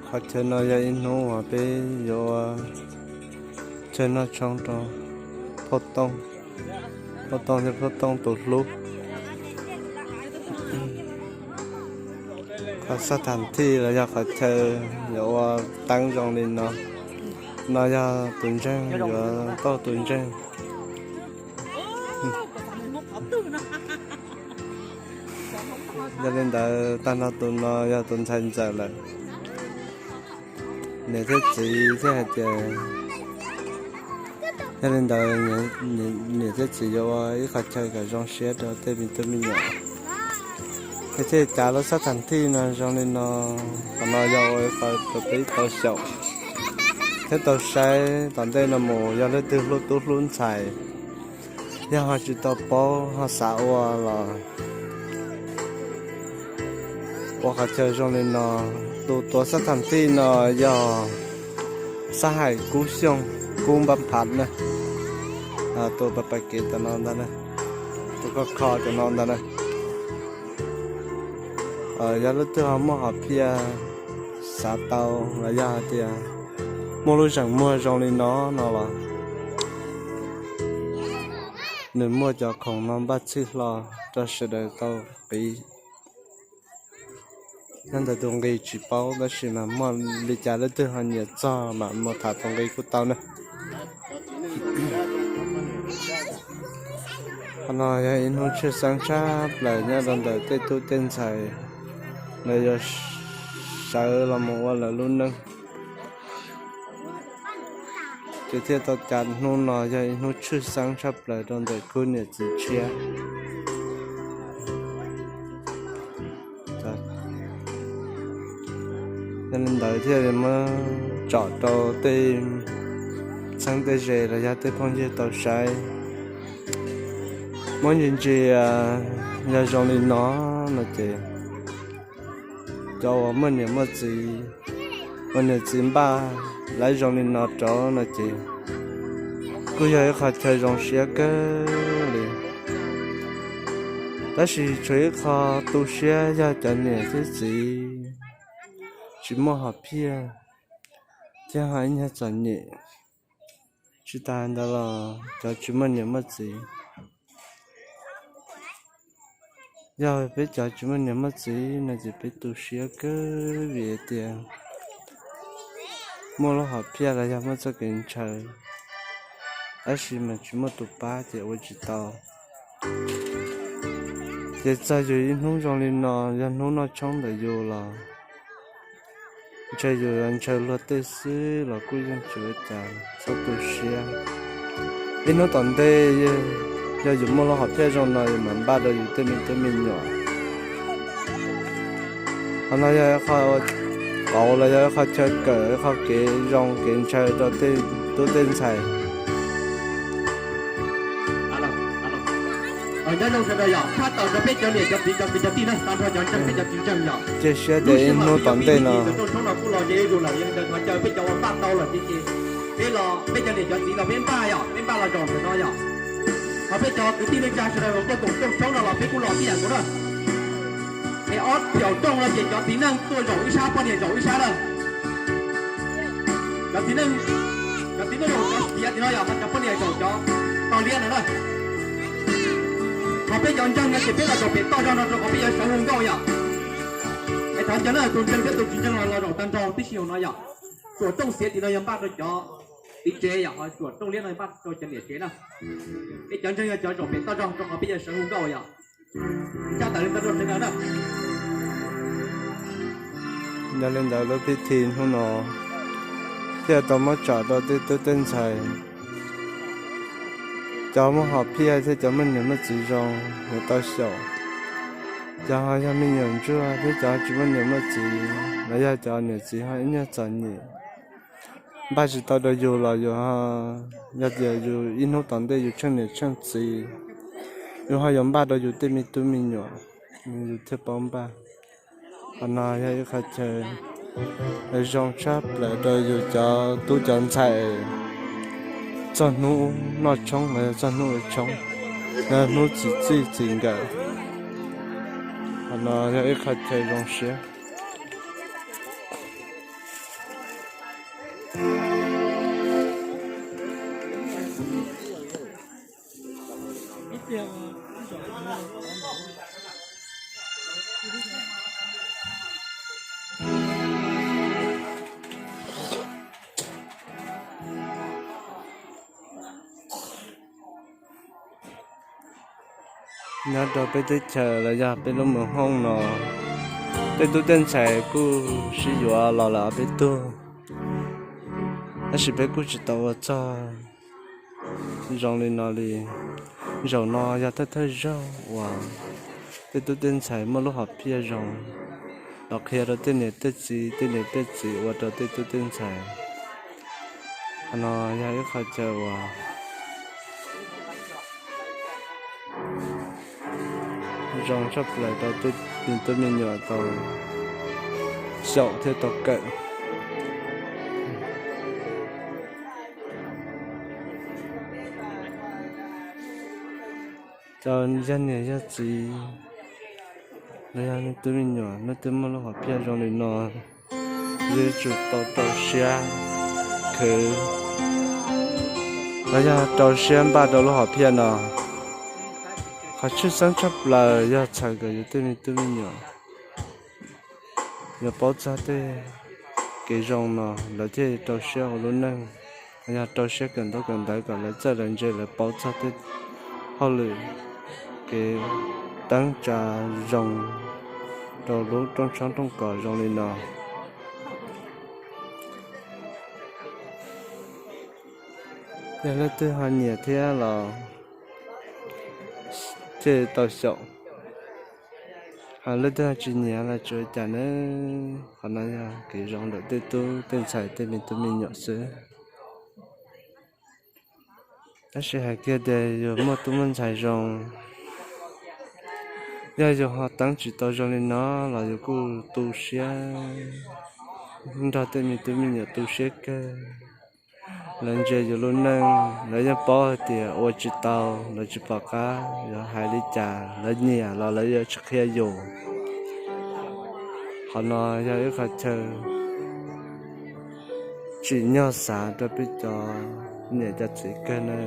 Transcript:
Qhov chaw no yog ib hnub uas peb yuav ua chaw noj tshoob rau phauj Tooj, phauj Tooj thiab phauj Tooj tus hlub. Qhov xab tham thij los yog qhov chaw yuav ua teeb zoo li no, no yog tus ntseeg yuav tau tus ntseeg. Yog li ntawd tag nrho tus no yog tus ntxhais ntxawm lawm. Niam thiab txiv thiaj hais tias, yog li ntawd niam thiab txiv yuav ua ib qho chaw kom zoo siab rau tej me tub me nyuam. Ces thiaj cav lub xab tham thij no zoo li no, qhov no yog ua ib qho rau peb tau xyaum thiab tau saib tom ntej no mus yog leej twg hlub tub hlub ntxhais, yog ho tsis tau paub ho xav ua los ua qhov chaw zoo li no. Tus tuav xab tham thij no yog Xab Hais Kub Xyooj, Kub Npab Phav na. Tus pas pas kev cov no ntag na, tus kho kho cov no ntag na. Yog leej twg ho muaj hom phiaj xav tau los yog hais tias muaj lub zeem muag zoo li no no los nws muaj cov khoom no npaj txhij hlo rau sawv daws tau qiv. Nyob ntawm tus nqi tsis paub tab sis mas muaj li cas leej twg ho nyiam txog mam mus tham tus nqi kuj tau na. Qhov no yog ib hnub tshwj xeeb tshaj plaws nyob rau ntawm tej tub tej ntxhais, lawv yuav sawv los mus ua lawv lub neej. Ces thiaj tau cas hnub no yog ib hnub tshwj xeeb tshaj plaws rau ntawm khub niam txiv tshiab. Yog li ntawd thiaj li muab tsom rau tej txheeb tej ze los yog tej phooj ywg tau saib. Muab ntsia ntsia, yog zoo li no no ces cov uas muaj niam muaj txiv, uas niam txiv npaj lawv zoo li no rau no ces kuj yog ib qho chaw zoo siab kawg li. Tab sis tshuav ib qho tu siab yog cov niam thiab txiv tsis muaj hom phiaj thiab ho ib nyuag txom nyem. Tsis tas ntawd los cov tsis muaj niam muaj txiv, yog peb cov tsis muaj niam muaj txiv no ces peb tu siab kawg vim tias muaj lub hom phiaj los yog muaj txoj kev ntshaw, tab sis mas tsis muaj tus pab ces ua tsis tau. Ces txog yus ib hnub zoo li no, yog hnub noj tshoob ntawm yus los ntshe yus ntshaw luag tej xwb los kuj yeej tsis ua cas, txhob tu siab. Ib hnub tom ntej yog yus muaj lub hom phiaj zoo no yus mam npaj rau yus tej me tub me nyuam. Qhov no yog qhov qauv los yog qhov chaw kawm, qhov kev zoo kev ntshaw rau tej tub tej ntxhais. Nyob zoo sawv daws yom, tshaj tawm rau peb cov niam cov txiv cov kwv cov tij na, tag nrho cov ntseeg peb cov tsis ntseeg yom. Cia siab tias ib hnub tom ntej no rooj tshoob no kuj los ze zuj zus lawm, yog li ntawd thov caw peb cov uas npaj tau lawm ces peb los, peb cov niam cov txiv los peb npaj yom, peb npaj los zaum ntawm no yom. Ho peb cov kwv tij neej tsa sawv daws los tuaj koom rooj tshoob no los peb kuj los tib yam nkaus na. Es ob phaum rooj no ces cov txiv neej tuaj zaum ib sab, poj niam zaum ib sab na. Cov txiv neej, cov txiv neej zaum cov tiav tim no yom, ho cov poj niam zaum cov tog liab no na. Ho peb cov ntseeg no ces peb los zaum pem toj zog no rau qhov peb yuav sawv hu nkauj yom. Es thov caw na tus ntseeg thiab tus tsis ntseeg los los zaum tag nrho tib si hauv no yom. Tsuam rooj xiav tim no yog npaj rau cov txiv tsev yom, ho tsuam rooj liab no npaj rau cov niam tsev na. Peb cov ntseeg yog cov zaum pem toj zog rau qhov peb yuav sawv hu nkauj yom. Tshaj tawm li ntawd rau sawv daws na. Yog li ntawd lub pib thi hnub no thiaj tau muab tsom rau tej tub tej ntxhais, cov muaj hom phiaj thiab cov muaj niam muaj txiv zoo yuav tau xyaum. Cov ho yog me nyuam ntsuag thiab cov tsis muaj niam muaj txiv los yog cov niam txiv ho ib nyuag txom nyem, npaj tsis tau rau yus los yus, yog tias yus ib hnub tom ntej yus tsheej niam tsheej txiv, yus ho yuav npaj rau yus tej me tub me nyuam, yus thiaj paub npaj. Qhov no yog ib qho chaw zoo tshaj plaws rau yus cov tub cov ntxhais txog hnub noj tshoob los yog txog hnub ua tshoob, yog hnub txim txij txim nkawm. No yog ib qho chaw zoo siab. Nyob rau peb teb chaws los yog peb lub mus hoob no, tej tub tej ntxhais kuj sib yuav los lawm ob peb tug, tab sis peb kuj tsis tau ua txog zoo li no li. Zaum no yog thawj thawj zaug uas tej tub tej ntxhais muaj lub hom phiaj zoo los qhia rau tej niam tej txiv, tej niam tej txiv ua rau tej tub tej ntxhais. Qhov no yog ib qho chaw uas zoo tshaj plaws rau tej me tub me nyuam tau xyaum thiab tau kawm. Cov yog niam yog txiv los yog tub me nyuam nej twb muaj lub hom phiaj zoo li no, yuav tsum tau rau siab khwv los yog rau siab npaj rau lub hom phiaj no. Qhov tshwj xeeb tshaj plaws yog txhawm kom yus tej me tub me nyuam yuav paub txog tej kev zoo no lawv thiaj rau siab ua lub neej, yog rau siab kawm ntaub kawm ntawv kom lawv txawj lawv ntse lawv paub txog tej hauj lwm kev teeb tsa zoo rau lub rooj tshoob rooj kos zoo li no. Yog leej twg ho nyiam thiab los thiaj tau xyaum, ho leej twg ho tsis nyiam los tsis ua cas nawb. Qhov no yog kev zoo ntawm tej tub tej ntxhais tej me tub me nyuam xwb. Tab sis hais kiag tias yus muaj tub muaj ntxhais zoo, yog yus ho teeb tsis tau zoo li no los yus kuj tu siab nrog tej me tub me nyuam tu siab kawg. Lawv ntsia yus lub neej lawv yeej paub hais tias ua tsis tau, lawv tsis pom qab yuav hais li cas, lawv nyiam los lawv yuav tsis qhia yus. Qhov no yog ib qho chaw tsim nyog xav rau peb cov niam cov txiv kawg na.